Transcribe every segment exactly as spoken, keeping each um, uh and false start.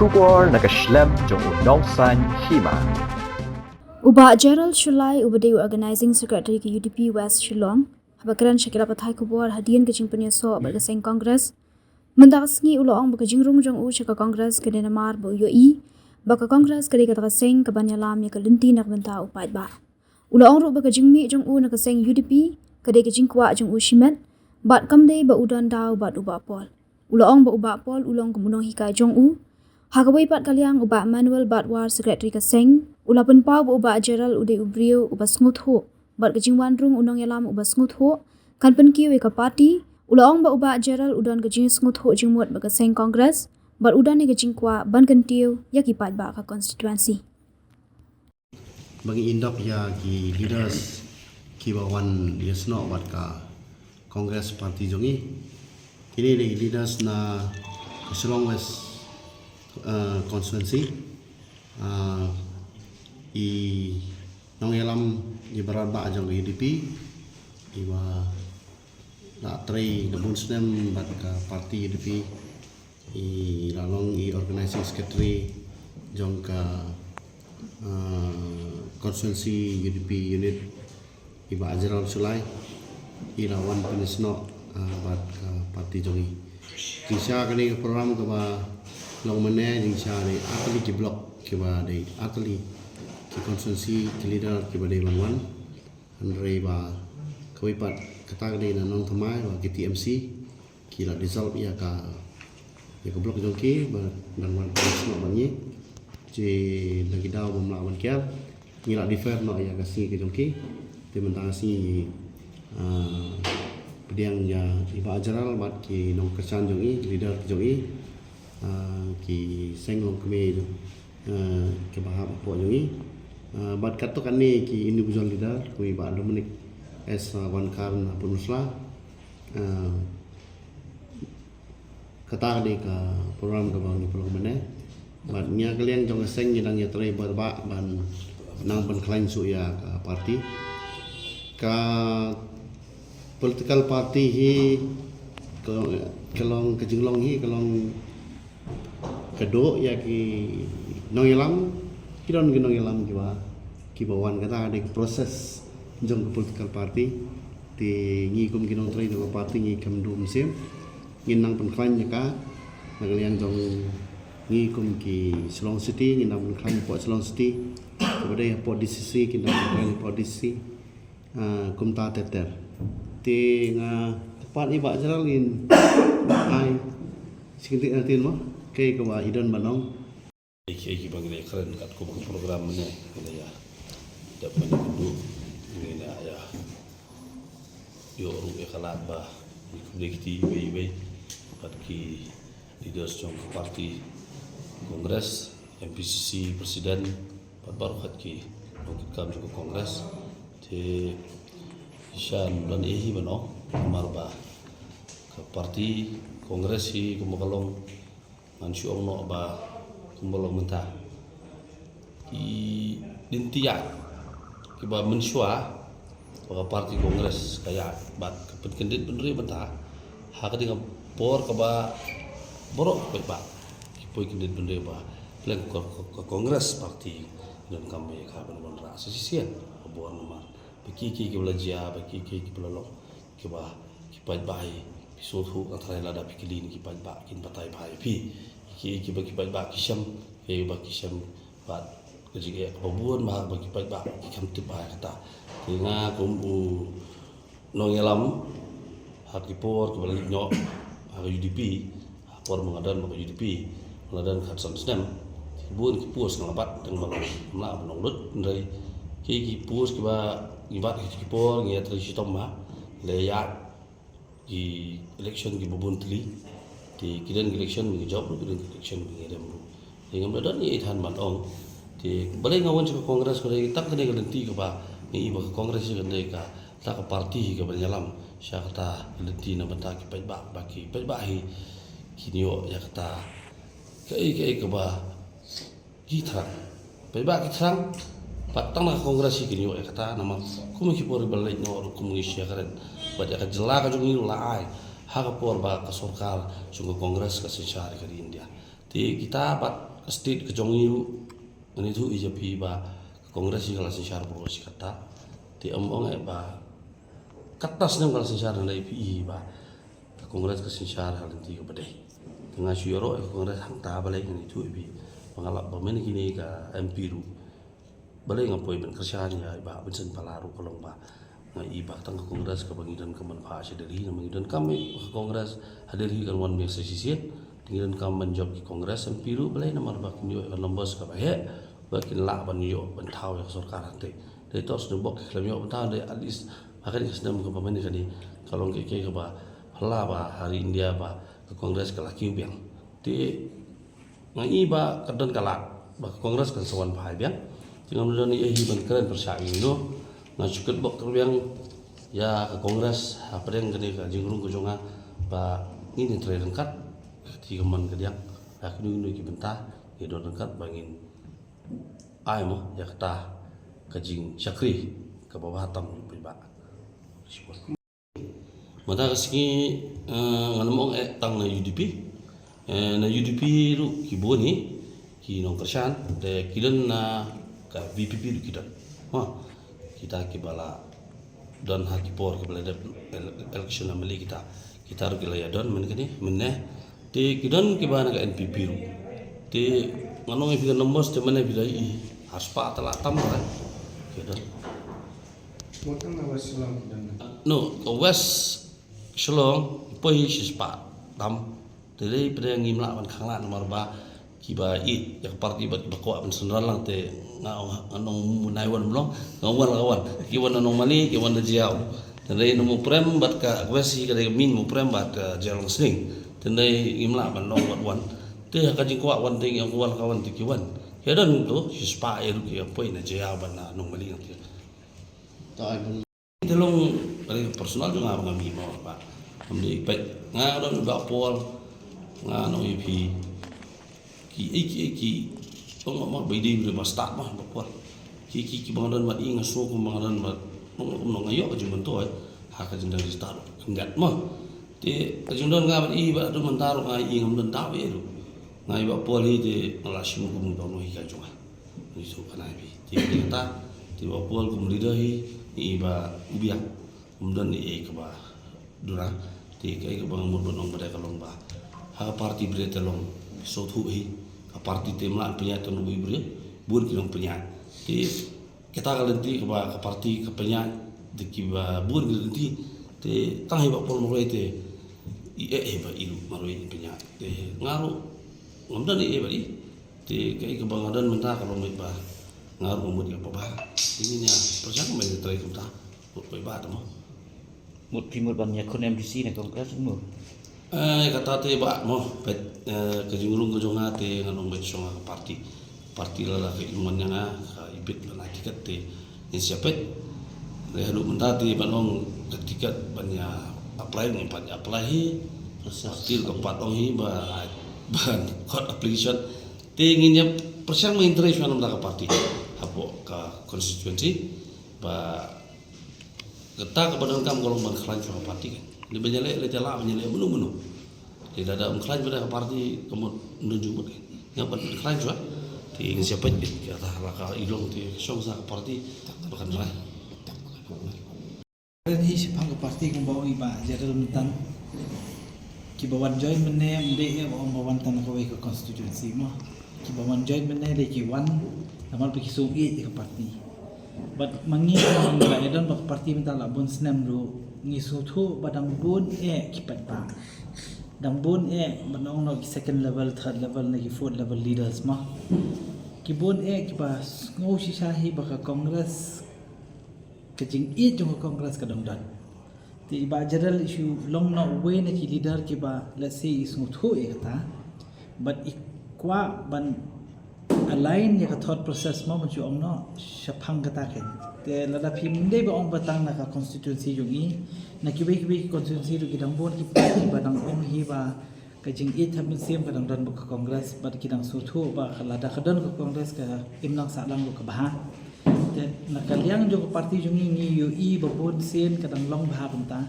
Khubor na ka shlem jong u Nongsaiñ Hima. U Bah Gerald Shullai, uba dei u Organizing Secretary ka U D P West Shillong, haba kren sha ki lad pathai khubor hadien ka jingpynïasoh bad ka seng Congress mynta ka sngi, u la ong ba ka jingrung jong u sha ka Congress ka dei namar ba u ïohi ba ka Congress ka dei kata ka seng kaban ïalam ïa ka lynti na ka bynta u paidbah. U la ong ruh ba ka jingmih jong u na ka seng U D P ka dei ka jingkwah jong u shimet, bad kam dei ba u don daw bad u Bah Paul. U la ong ba u Bah Paul u long kum u nonghikai jong u. Ha kawei pat ka liang, u Bah Manuel Batwar, Secretary ka seng, u la pynpaw ba u Bah Gerald u dei u briew uba sngewthuh bad ka jingwan rung u nongïalam uba sngewthuh kan pynkiew ïa ka party. U la ong ba u Bah Gerald u don ka jingsngewthuh jingmut bad ka seng Congress bad u don ïa ka jingkwah ban kyntiew ïa ki paidbah ka constituency. Ba ngi ïndop ïa ki leaders kiba wan ïasnoh bad ka Congress party jong ngi. Kine dei ki leaders na ka Shillong West uh, constituency. Uh, i nongïalam i barat ba jong ka U D P iba la trei da bun snem bad ka party U D P. I la long i organizing secretary jong ka uh, constituency U D P unit, i Bah Gerald Shullai, i la wan pynïasnoh uh, bad ka party jong i. Jingshisha kane ka program kaba long mynne, jingshisha dei artylli ki block kiba dei artylli ki constituency ki leader kiba dei ban wan. Hynrei ba kawei pat kata ka dei na Nongthymmai ba ki T M C ki la dissolve ïa ka ïa ka block jong ki ba dang wan pynïasnoh bad ngi. Te na ki daw ba ym lah ban kiar ngi la defer noh ïa ka sngi ka jong ki. Te mynta ka sngi ngi ah, pdiang ïa i Bah Gerald bad ki nongkyrshan jong i, ki leader ki jong i, ah, ki seng longkmie jong ah, kiba hap hapoh jong i. Ah, bad katto katne ki individual leader kum i Bah Dominic S Wankhar na Pynursla. Ah, kata ka dei ka program kaba ngi pynlong mynne. Bad na ka liang jong ka seng ngi dang ïatrei bha ban nang pynkhlaiñ shuh ïa ka party. Ka political party hi ka long, ka jinglong hi ka long ka duh ïa ki nongïalam, ki don ki nongïalam kiba kiba wan, kata ka dei ka process jong ka political party. Te ngi kum ki nongtrei jong ka party ngi kham duh mynsiem. Ngin nang pynkhlaiñ ïa ka na ka liang jong ngi kum ki Shillong City, ngin nang pynkhlaiñ hapoh Shillong City. Kaba dei hapoh D C C, ngin nang pynkhlaiñ hapoh D C C. Ah, kumta ter ter. Te nga kyrpad ïa i Bah Gerald, ngin ai shi kyntien mo, kaei kaba i don ban ong. Kiei kiei kiba ngi la ïakren katkum ka program mynne, ngi la ïa dep mynne, kynduh ngi la ïa ïoh ruh ïa ka lad ba ngi khublei kti iwei iwei bad ki leaders jong ka party Congress, M P C C president bad baroh kat ki nongkitkam jong ka Congress. Te shisha ym don ei hi ban ong namar ba ka party Congress hi kumba ka long, ngan shu ong noh ba kumba long mynta, ki lynti ïaid kiba mynshuwa ba ka party Congress ka ïaid bad ka pynkyndit bynriew mynta ha ka dei ka por kaba baroh ki paidbah ki poi kyndit bynriew ba pleng ka, ka, ka Congress party ki donkam ïa ka ban wanrah sa shisien ka bor namar ba kiei kiei kiba la jia, ba kiei kiei kiba la long, kiba ki paidbah hi phi sngewthuh, nga tharai lada phi kylli na ki paidbah kin batai bha ïa phi. Kiei kiei kiba ki paidbah ki shem, kiei kiba ki shem bad ka jingeh kaba bun bha kaba ki paidbah ki kham tip bha ïa kata. Te nga kum u nongïalam ha ki por kiba la leit noh ha ka U D P, ha por ba nga don bad ka U D P, nga la don khatsan snem. Bun ki post nga la bat tang ba nga la, nga la ban long lut, hynrei kiei ki post kiba ngi bat ha ki por ngi ïatrei shitom bha, la ïaid ki election kiba bun tylli. Te ki don ki election ba ngi jop ruh, ki don ki election ba ngi rem ruh. Te ngam da don ei ei than ban ong. Te balei nga wan sha ka Congress, ka dei tang kane ka lynti kaba ngi i ba ka Congress hi ka dei kata ka party hi kaban ïalam sha kata ka lynti na bynta ki paidbah, ba ki paidbah hi kin ïoh ïa kata kaei kaei kaba ki thrang. Paidbah ki thrang, bad tang na ka Congress hi kin ïoh ïa kata, namar kum ki por ba la leit noh ruh kum ngi shu ïakren bad ïa ka jylla ka jong ngi ruh la ai ha ka por ba ka sorkar jong ka Congress ka synshar ïa ka ri India. Te kita bad state ka jong i ruh, ngan ïathuh ïa phi ba ka Congress hi ka la synshar baroh shi katta. Te ym ong eh ba katta snem ka la synshar, ngan leh ïa phi ba ka Congress ka synshar ha lynti kaba dei. Te nga shu ïaroh ïa ka Congress hangta, balei, ngan ïathuh ïa phi ba nga lap ba mynne kine ka M P ruh, balei nga poi ban kyrshan ïa i Bah Vincent Pala ruh, ka long ba nga i ba tang ka Congress kaba ngi donkam ban phah sha Delhi, namar ngi donkam i ka Congress ha Delhi kan wan biang sa shisien. Te ngi donkam ban jop ki Congress M P ruh, balei, namar ba kin ïoh ïa ka numbers kaba heh, ba kin lah ban ïoh ban thaw ïa ka sorkar hangtei. Dei toh shu bok ki khlem ïoh ban thaw, dei at least ha kane ka snem kaba mynne kane ka long kaei kaei kaba phylla ba ha ri India ba ka Congress ka la kiew biang. Te nga i ba ka don ka lad ba ka Congress kan sa wan bha biang. Te ngam don ei ei hi ban kren pyrshah ïa ino. Nga shu kyrpad bok kyrpad biang ïa ka Congress hapdeng kane ka jingrung ka jong nga ba ngin ïatrei ryngkat, ka ti ka mon ka diang, ha kino kino ki bynta, ngin don ryngkat ba ngin ai mo ïa kata ka jingshakri kaba bha tam ïa u paidbah. Mynta ka sngi, eh, ngan ym ong eh tang na U D P. Eh, na U D P ruh ki bun hi ki nongkyrshan, te ki don na ka V P P ruh ki don. Ha, kita kiba la don ha ki por kiba la dep ele-, election na mali kita. Kita ruh ki la ïa don mynne kane, mynne. Te ki don kiba na ka N P P ruh. Te ngan ong ïa phi ka numbers te mynne phi da i, ha spah te la tam ka. Ki don. Mo tang na West Shillong ki don. No, ka West Shillong poi hi shi spah tam. Te dei pdeng ngim lah ban khanglad namar ba kiba ïeit ïa ka party bad kiba kwah ban synran lang te nga ong, nga ong mynne wan mlong, nga wan la ka wan. Ki wan na Nongmali, ki wan na Jaïaw. Te dei na Mawprem bad ka West hi ka dei ka min Mawprem bad ka Jaïaw Langsning. Te dei ngim lah ban long bad wan. Te ha ka jingkwah wan te ngim wan la ka wan te ki wan. Ki don to shi spah ïa ruh ki poi na Jaïaw bad na Nongmali ngan te. Ta ai Te long, ka dei personal jong nga ba nga mih mo ba. Ngam dei peit. Nga don Bah Paul. Nga ong ïa phi. Ki, eh, ki, eh, ki. Tong ma ba dei ba start ma Bah Paul. Ki, ki, ki ba nga don bad i nga sngew kum ba nga don bad. Nong, nong, nong nga ïoh ka jingmyntoi. Ha ka jingdon register. Kyndiat ma. Te ka jingdon nga bad i bad haduh mynta ruh nga i ngam don daw ïa ruh. Nga i Bah Paul hi te nga la shim kum ba nong hi ka jong nga. Ngi shu kynai phi. Te kata, te Bah Paul kum leader hi, ngi i ba u biang. Ym don ei ei kaba duna. Te kaei kaba nga mut ban ong ba dei ka long ba ha ka party ba dei te long sngewthuh hi. Ka party te ym lah pynïaid tang u briew, bun ki long pynïaid. Te kata ka lynti kaba ka party ka pynïaid, te kiba bun ki lynti. Te tang hi Bah Paul marwei te i eh eh ba i ruh marwei i pynïaid. Te nga ruh ngam don ei ei ba i. Te kaei kaba nga don mynta ka long ba nga ruh nga mut ïa kaba bha. Te ngin ïa pyrshang ban ïatrei kumta. Mut paidbah te mo. Mut phi mut ban ïakhun M D C ne Congress mo? Eh, kata te bah mo, peit, eh, ka jingrung ka jong nga te ngan ong beit shong ha ka party. Party lada ka im wan ïa nga, ka ibit ban ai tiket te ngin sa peit. Te haduh mynta te ban ong ka tiket ban ïa apply, ngim pat ïa apply hi. Party ka pat ong hi ba, ban khot application. Te ngin ïa pyrshang ban ïatrei shwa namar ka party hapoh ka constituency ba kata kaba donkam ka long ban khlaiñ shwa ka party kan. Lei ban ïaleh, lei te lah ban ïaleh mano mano. Te lada ym khlaiñ bad ka party ka mut ym don jingmut kan. Ïa ban khlaiñ shwa. Te ngin sa peit beit kata la ka i long te shong sa ka party ba kan rai. Kren hi shaphang ka party kumba ong i Bah Jadal mynta. Kiba wan join mynne ym dei ïa ba ong ba wan tang na kawei ka constituency mo. Kiba wan join mynne dei ki wan namar ba ki sngewthuh ïa ka party. Bad ma ngi ba ong ba ïa don ba ka party mynta la bun snem ruh ngi sngewthuh ba dang bun eh ki paidbah. Dang bun eh ba ong noh ki second level, third level ne ki fourth level leaders mo. Ki bun eh kiba sngew shisha hi ba ka Congress ka jingïeit jong ka Congress ka dang don. Te i Bah Jadal i shu long noh uwei na ki leader kiba, let's say, i sngewthuh ïa kata. Bad i kwah ban align ïa ka thought process mo ban shu ong noh shaphang kata kan. Te lada phim dei ba ong ba tang na ka constituency jong i, na kiwei kiwei ki constituency ruh ki dang bun ki party ba dang ong hi ba ka jingïeit ha mynsiem ka dang don bad ka Congress bad ki dang sngewthuh ba ka lada ka don ka Congress ka imlang sahlang ruh ka bha. Te na ka liang jong ka party jong ngi ngi ïohi ba bun sien ka dang long bha mynta.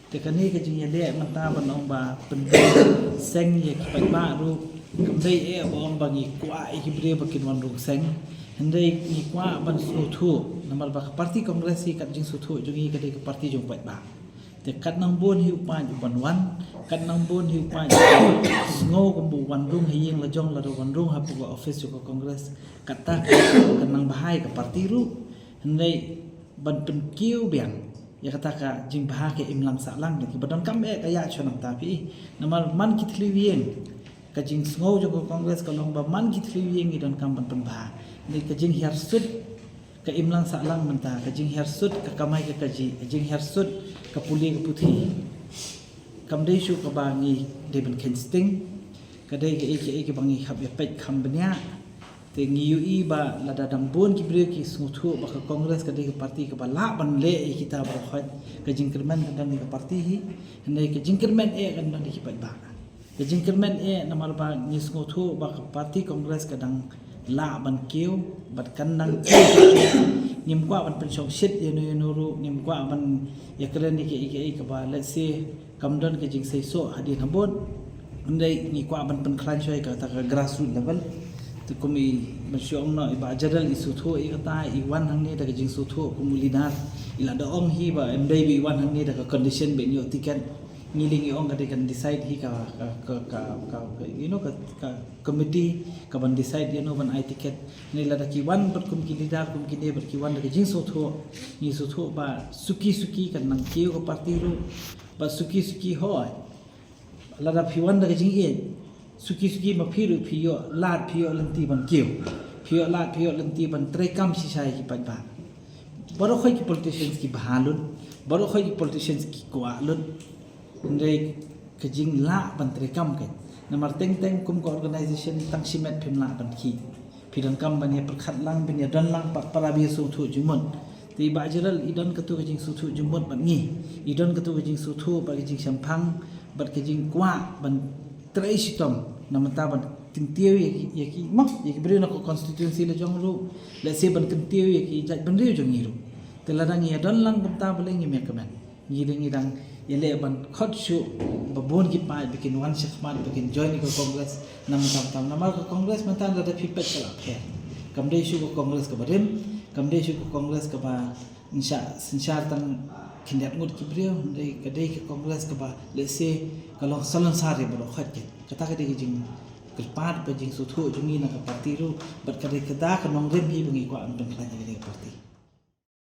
Te kane ka jingïaleh mynta ban ong ba pyndep seng ïa ki paidbah ruh Kam dei eh ba ong ba ngi kwah ïa ki briew ba kin wan rung seng. Hynrei ngi kwah ban sngewthuh namar ba ka party Congress hi, ka jingsngewthuh jong ngi ka dei ka party jong paidbah. Te katba nang bun hi u paid u ban wan, katba nang bun hi u paid u sngew kumba u wan rung ha ïing la jong lada wan rung hapoh ka office jong ka Congress, kata ka nang bha ïa ka party ruh. Hynrei ban pynkiew biang ïa kata ka jingbha ka imlang sahlang, ki ba donkam eh ka ïa shon nangta phi. Namar man ki thliew ïing, ka jingsngew jong ka Congress ka long ba man ki thliew ïing ngi donkam ban pynbha. Hynrei ka jinghiar sut ka imlang sahlang mynta, ka jinghiar sut ka kamai ka kajih, ka jinghiar sut ka pule ka puthi. Kam dei shuh kaba ngi dei ban kheiñ sting, ka dei kaei kaei kaba ngi hap ïa peit kham bniah. Te ngi ïohi ba lada dang bun ki briew ki sngewthuh ba ka Congress ka dei ka party kaba lah ban leh ïa kita baroh khoit, ka jingkyrmen kan don ïa ka party hi, hynrei ka jingkyrmen eh kan don ïa ki paidbah. Ka jingkyrmen eh namar ba ngi sngewthuh ba ka party Congress ka dang lah ban kiew, bad kan dang kiew. Ngim kwah ban pynshongshit ïano ïano ruh, ngim kwah ban ïakren ïa kiei kiei kaba, let's say, kam don ka jingseisoh hadien habud. Hynrei ngi kwah ban pynkhlaiñ shuwa ïa kata ka grassroots level. Te kum i ban shu ong noh, i Bah Jadal i sngewthuh ïa kata, i wan hangne da ka jingsngewthuh kum u leader. I la da ong hi ba ym dei ba i wan hangne da ka condition ba in ïoh ticket. Ngi lei ngi ong ka dei kan decide hi ka, ka, ka, ka, ka, ka, you know, ka, ka committee ka ban decide ïano ban ai ticket. Ngi lada ki wan bad kum ki leader kum kine bad ki wan da ka jingsngewthuh, ngi sngewthuh ba suki suki kan nang kiew ka party ruh. Bad suki suki hooid, lada phi wan da ka jingïeit, suki suki ma phi ruh phi ïoh lad, phi ïoh lynti ban kiew, phi ïoh lad, phi ïoh lynti ban treikam shisha ïa ki paidbah. Baroh khoit ki politicians ki bha lut, baroh khoit ki politicians ki kwah lut. Hynrei ka jinglah ban treikam ka, namar teng teng kum ka organization tang shimet phim lah ban khih. Phi donkam ban ïa pyrkhat lang, ban ïa don lang pat para ba ïa sngewthuh jingmut. Te i Bah Jadal i don katu ka jingsngewthuh jingmut bad ngi, i don katu ka jingsngewthuh bad ka jingshemphang bad ka jingkwah ban trei shitom na mynta ban kyntiew ïa ki, ïa ki, ma, ïa ki briew na ka constituency la jong ruh, let's say ban kyntiew ïa ki jaitbynriew jong ngi ruh. Te lada ngi ïa don lang kumta balei ngim ïa kmen. Ngi dang, ngi dang ïaleh ban khot shuh ba bun ki paid ba kin wan shakhmat, ba kin join ïa ka Congress na mynta mynta. Namar ka Congress mynta lada phi peit ka la pher. Kam dei shuh ka Congress kaba rim, kam dei shuh ka Congress kaba synshar, synshar tang khyndiat ngut ki briew, hynrei ka dei ka Congress kaba, let's say, ka long salonsar ïa baroh khoit. Kata ka dei ka jingkyrpad bad jingsngewthuh jong ngi na ka party ruh, bad ka dei kata ka nongrim hi ba ngi kwah ban pynkhlaiñ ïa ka party.